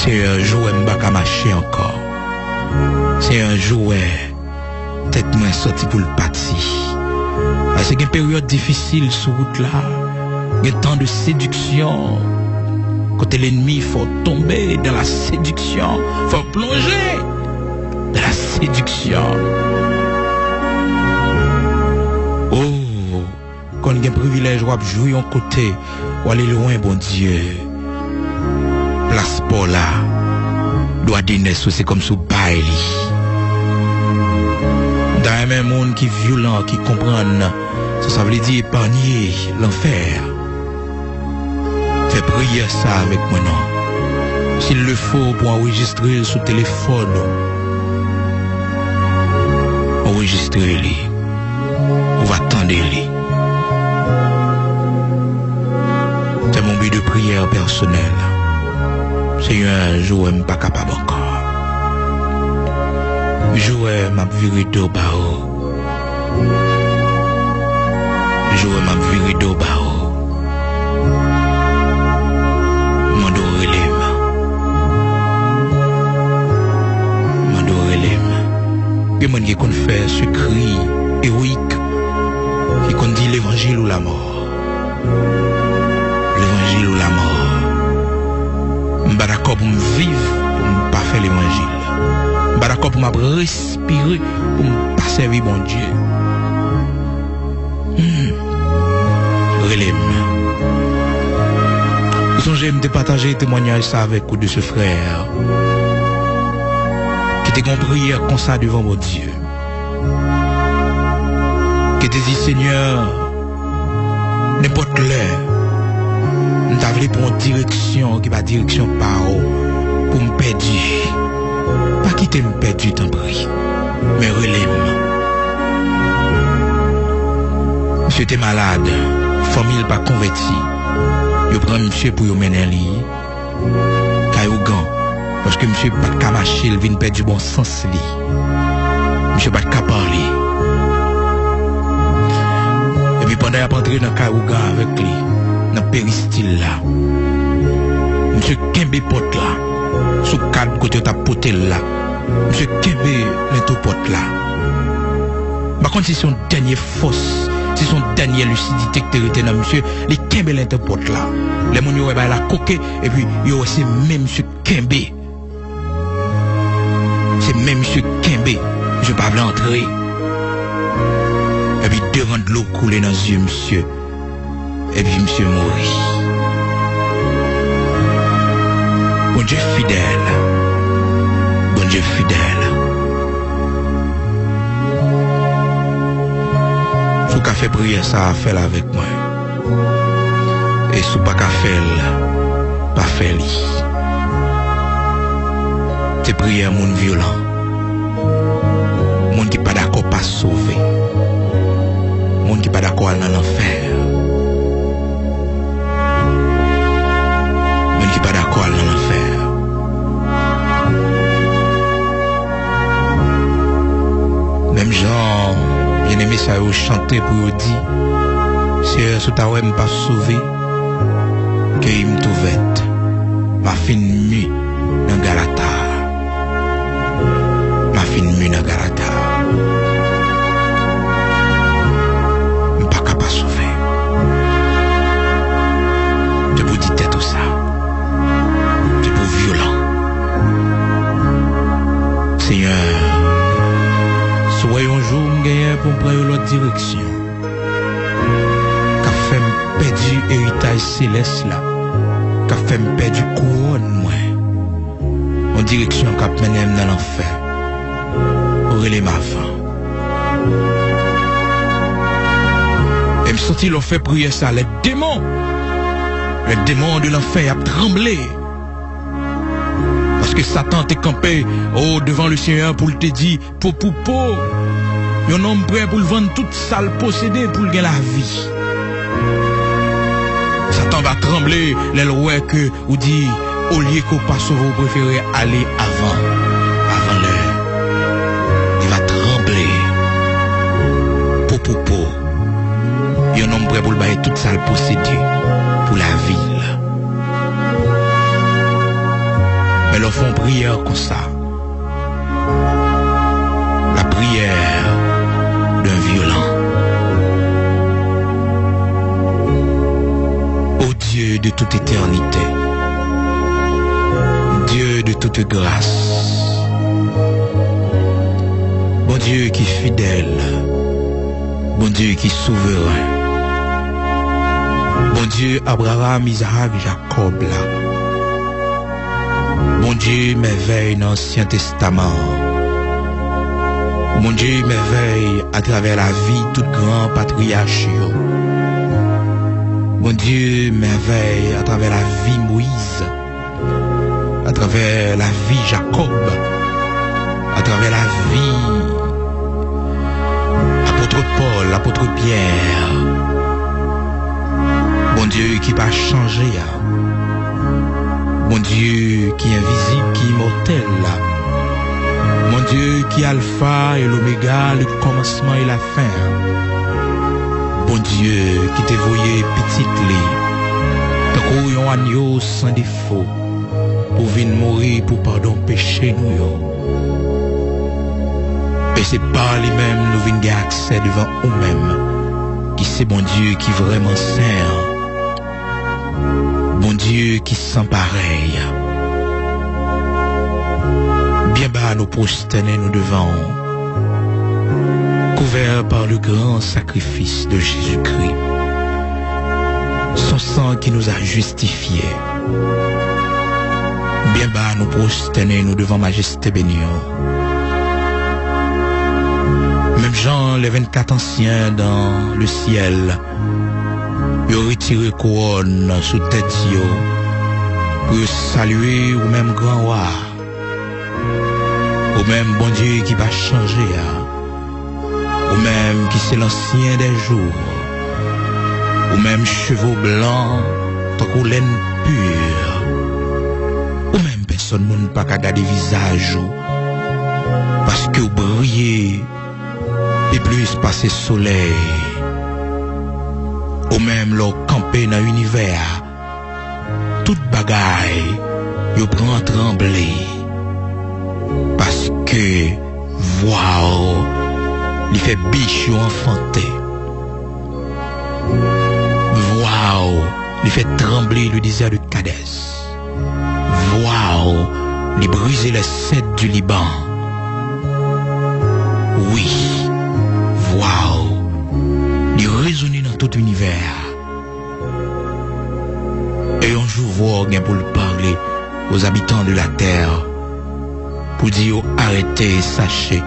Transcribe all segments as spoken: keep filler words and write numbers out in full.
Senyè, jou wè m pa ka mache ankò. Senyè, jou wè tèt mwen sòti pou l pati. Paske gen peryòd difisil sou wout la. Gen tan de sediksyon. Kote lènmi fè w tonbe dans la séduction. Fè w plonje dans la séduction. Oh, konn gen privilèj w ap jwi yon kote, w ale lwen Bondye. Plas pa w la, dwa de nès ou se kòmsi w bay li. M ta renmen moun ki vyolan, ki konprann sa sa vle di epanye lanfè. Fè priyè sa avèk mwen non. S'il le faut, pou anrejistre l sou telefòn ou, anrejistre li. Ou va tande li. Fè m yon bi de priyè pèsonèl. Senyè, jou wè m pa kapab ankò. Jou wè m ap vire do ba ou. Jou wè m ap vire do ba ou. Mande w rele m. Mande w rele m. Gen moun ki konn fè sekri ewoyik, ki konn di levanjil ou lamò. Levanjil ou lamò. M pa dakò pou m viv pou m pa fè levanjil. M pa dakò pou m ap respire pou m pa sèvi Bondye. Hmm. Rele m. Ou sonje m te pataje temwanyaj sa avèk ou de se frè ki te gen yon priyè konsa devan Bondye. Ki te di, Senyè, nenpòt lè, m ta vle pran yon direksyon ki pa direksyon pa w pou m pèdi. Pa kite m pèdi, tanpri. Men rele m. Misye te malad, fanmi l pa konvèti. Yo pran misye pou yo mennen li kay ougan, paske misye pa t ka mache, l vin pèdi bon sans li. Misye pa t ka pale. Epi pandan y ap antre nan kay ougan avèk li, nan peristil la, misye kenbe pòt la, sou kad kote yo t ap pote l la, misye kenbe lento pòt la. M pa konn si se yon dènye fòs, si se yon dènye lisidite ki te rete nan misye, li kenbe lento pòt la. Lè moun yo wè bagay la koke, epi yo wè se men misye kenbe. Se men misye kenbe. Misye pa vle antre. Epi de ran dlo koule nan zye misye. Epi misye mouri. Bondye fidèl. Bondye fidèl. Si w ka fè priyè sa a, fè l avèk mwen. E si w pa ka fè l, pa fè li. Se priyè moun vyolan. Moun ki pa dakò pa sove. Moun ki pa dakò al nan lanfè. Moun ki pa dakò al nan lanfè. Menm jan byeneme sa yo chante pou yo di, Seyè, si w ta wè m pa sove, keyi m tou vèt. M a fin mi nan Galata. M a fin mi nan Galata. M pa ka pa sove. Se pou di tèt ou sa. Se pou vyolan. Senyè, si w wè yon jou m genyen pou m pran yon lòt direksyon, k ap fè m pèdi eritaj selès la, k ap fè m pèdi kouwòn mwen, yon direksyon k ap mennen m nan lanfè. Rele m avan. E m santi lè w fè priyè sa, les démons, les démons de l'enfer ap tranble. Paske Satan te kanpe, o, devan le Senyè pou l te di, po pou po. Yon nonm prè pou l vann tout sa l posede pou l gen lavi. Satan va tranble lè l wè ke ou di, olye ke w pa sove, ou prefere ale avan, avan lè. Li va tranble. Po pou po. Yon nonm prè pou l bay tout sa l posede pou lavi l. Men Fè yon priyè konsa. La prière d'un violent. Ô Dieu de toute éternité, Dieu de toute grâce, Bondye ki fidèl, Bondye ki souveren, Bondye Abraram, Izak, Jakòb la, Bondye mèvèy nan Ansyen Testaman an, Bondye mèvèy atravè lavi tout gran patriyach yo, Bondye mèvèy atravè lavi Moyiz, atravè lavi Jakòb, atravè lavi apot Pòl, apot Pyè. Bondye ki pa chanje a, Bondye ki envizib, ki imòtèl la, Bondye ki Alfa e Lomega, le kòmansman e lafen an, Bondye ki te voye Pitit li tankou yon anyo san defo pou vin mouri pou padon peche nou yo. E se pa li menm nou vin gen aksè devan ou menm, ki se Bondye ki vrèman sen an, Bondye ki san parèy. Byen ba nou pwostène nou devan ou, couvert par le grand sacrifice de Jésus-Christ, son sang qui nous a justifiés. Byen ba nou pwostène nou devan majeste beni an. Menm jan les vingt-quatre anciens dans le ciel, yo retire kouwòn sou tèt yo pou yo salye ou menm gran wa, ou menm Bondye ki pa chanje a, ou menm ki se lansyen dè jou, ou menm cheve w blan tankou lèn pi, ou menm pèsòn moun pa ka gade vizaj ou, paske w briye pi plis pase solèy. Ou menm lè w kanpe nan inivè a, tout bagay yo pran tranble, paske vwa w li fè bich yo anfante. Vwa w li fè tranble le désert de Kadès. Vwa w li brize les cèdres du Liban. Wi, vwa w li rezone nan tout inivè a. E yon jou vwa w gen pou l pale aux habitants de la terre pou di yo arete, sachez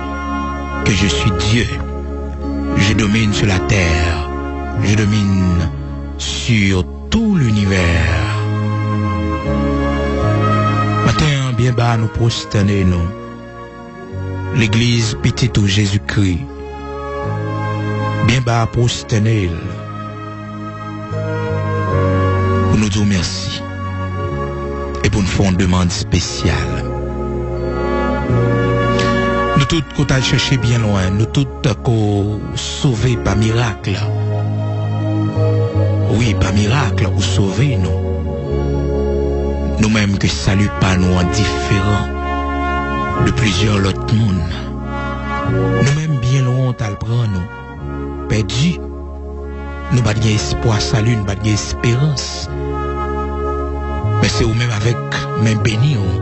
que je suis Dieu. Je domine sur la terre. Je domine sur tout l'univers. Maten an, byen ba nou pwostène nou. Legliz Pitit ou Jezikri, byen ba pwostène l pou nou di w mèsi e pou n fè yon demann espesyal. Nou tout, ke w t al chèche byen lwen, nou tout ke w sove pa mirak. Wi, pa mirak ou sove nou. Nou menm ke sali pa nou an diferan de plizyè lòt moun. Nou menm byen lwen w t al pran nou, pèdi. Nou pa t gen espwa sali, nou pa t gen esperans. Men se ou menm avèk men beni w.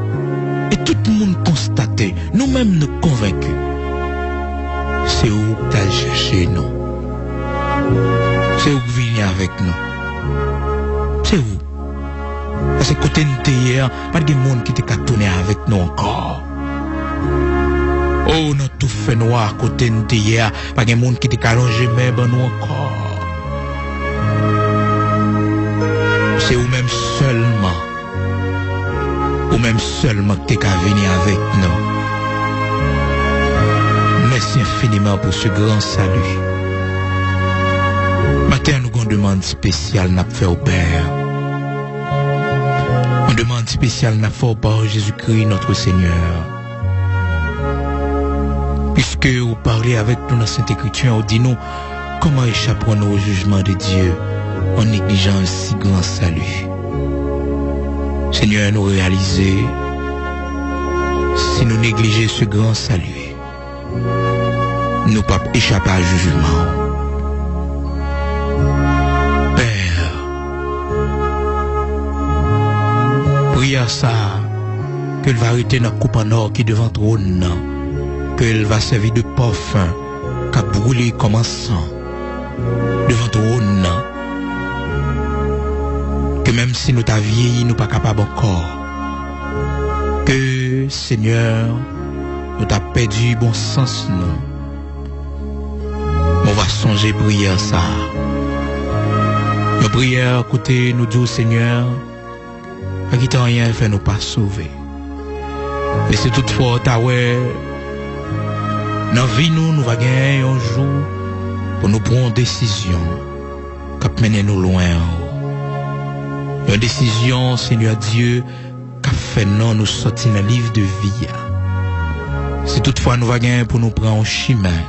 E tout moun konstate, nou menm nou konvenki. Se ou k t al chèche nou. Se ou k vini avèk nou. Se ou. Paske kote n te ye a, pa t gen moun ki te ka tounen avèk nou ankò. O, nan tou fènwa kote n te ye a, pa gen moun ki te ka lonje men ban nou ankò. Se ou menm sèlman. Ou menm sèlman ki te ka vini avèk nou. Mèsi enfiniman pou se gran sali. Maten an, nou gen yon demann espesyal n ap fè w, Pè. Yon demann espesyal n ap fè w, Pè Jezikri, notre Seigneur. Piske ou pale avèk nou nan Sent Ekriti, ou di nou, comment échapperons-nous au jugement de Dieu en négligeant un si grand salut? Senyè, nou reyalize si nou neglije ce grand salut, nou p ap echape a jijman w. Pè, priyè sa a, ke l va rete nan koup an nò ki devan twòn nan, ke l va sèvi de pòfen k ap woule kòm ansan devan twòn nan, ke menm si nou ta vyeyi, nou pa kapab ankò, ke, Senyè, nou ta pèdi bon sans nou. Men w va sonje priyè sa a. Yon priyè kote nou di w, Senyè, pa kite anyen fè nou pa sove. E si toutfwa w ta wè nan vi nou, nou va genyen yon jou pou nou pran yon desizyon k ap mennen nou lwen w. Yon desizyon, Senyè Dye, k ap fè non nou sòti nan liv de vi a. Si toutfwa nou va genyen pou nou pran yon chimen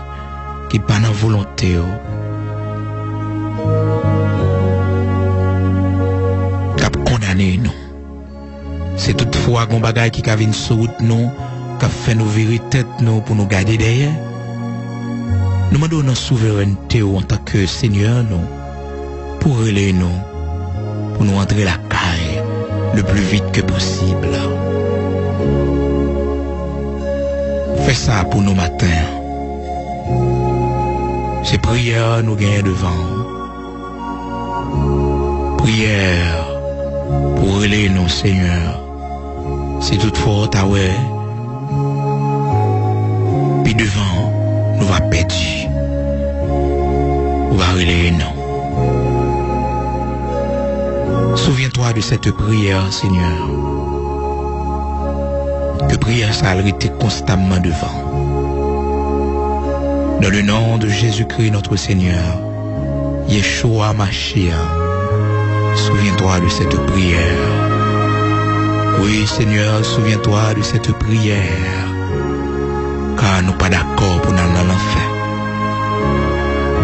ki pa nan volonte w, k ap kondane nou. Si toutfwa gon bagay ki ka vin sou wout nou, k ap fè nou vire tèt nou pou nou gade dèyè, nou mande w nan souverènte w antanke Senyè nou, pou w rele nou, pou nou antre lakay le plus vite que possible. Fè sa pou nou maten an. Se priyè nou genyen devan w. Priyè pou w rele nou, Senyè. Si toutfwa w ta wè pi devan nou va pèdi, ou va rele non. Souviens-toi de cette prière, Seigneur. Ke priyè sa a rete konstamman devan. Dans le nom de Jésus-Christ, notre Seigneur, Yeshua Mashiach, souviens-toi de cette prière. Oui, Seigneur, souviens-toi de cette prière. Ka nou pa dakò pou n al nan lanfè.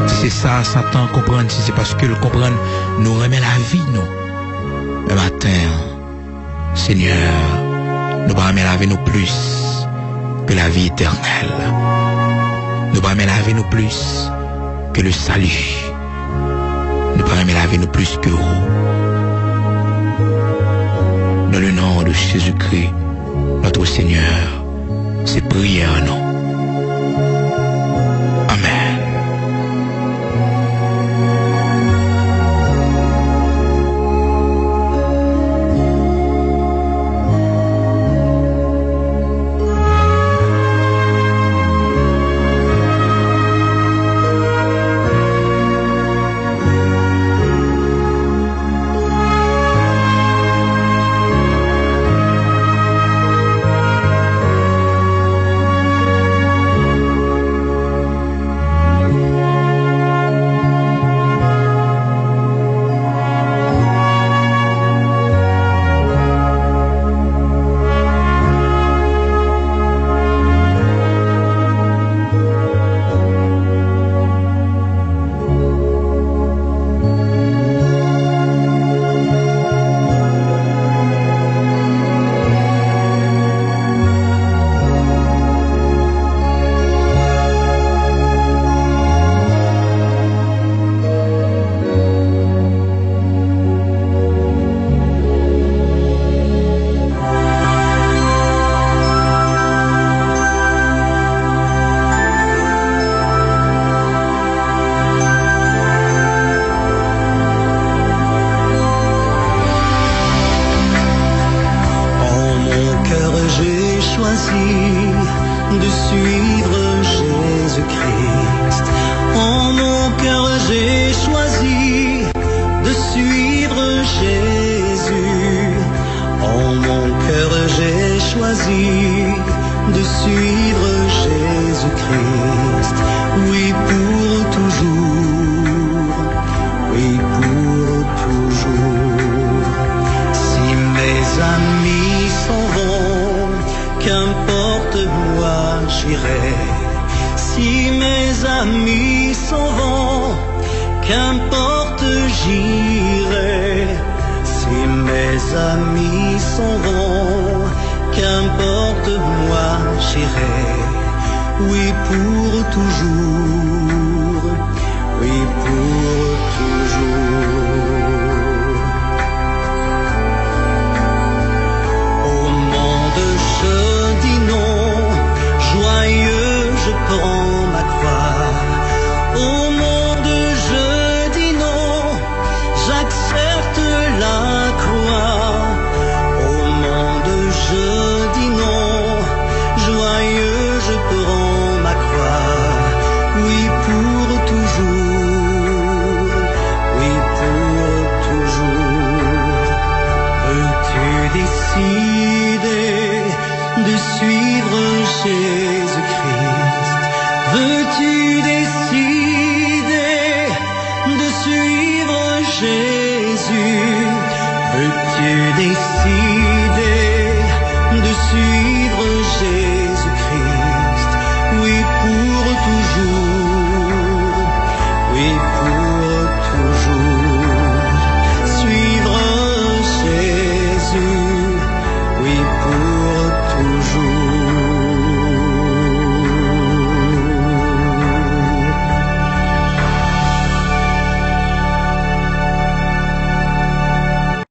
Si se sa Satan konprann, si se paske l konprann nou renmen lavi nou, men maten an, Senyè, nou pa renmen lavi nou plis ke lavi etènèl. Nou pa renmen lavi nou plis ke le salut. Nou pa renmen lavi nou plis ke ou. Dans le nom de Jésus-Christ, notre Seigneur, se priyè nou. Amèn. En mon cœur, j'ai choisi de suivre Jésus-Christ. En mon cœur, j'ai choisi de suivre Jésus. En mon cœur, j'ai choisi de suivre Jésus-Christ. Oui, pour toujours. Oui, pour toujours. Si mes amis s'en vont, qu'importe, moi j'irai. Si mes amis s'en vont, qu'importe, j'irai. Si mes amis s'en vont, Qu'importe, moi j'irai, oui, pour toujours, oui, pour toujours. Au monde je dis non, joyeux je prends ma croix. Au monde je dis non, j'accepte la croix. Au monde je dis non, joyeux je prends ma croix. Oui, pour toujours, oui, pour toujours. Peux-tu décider de suivre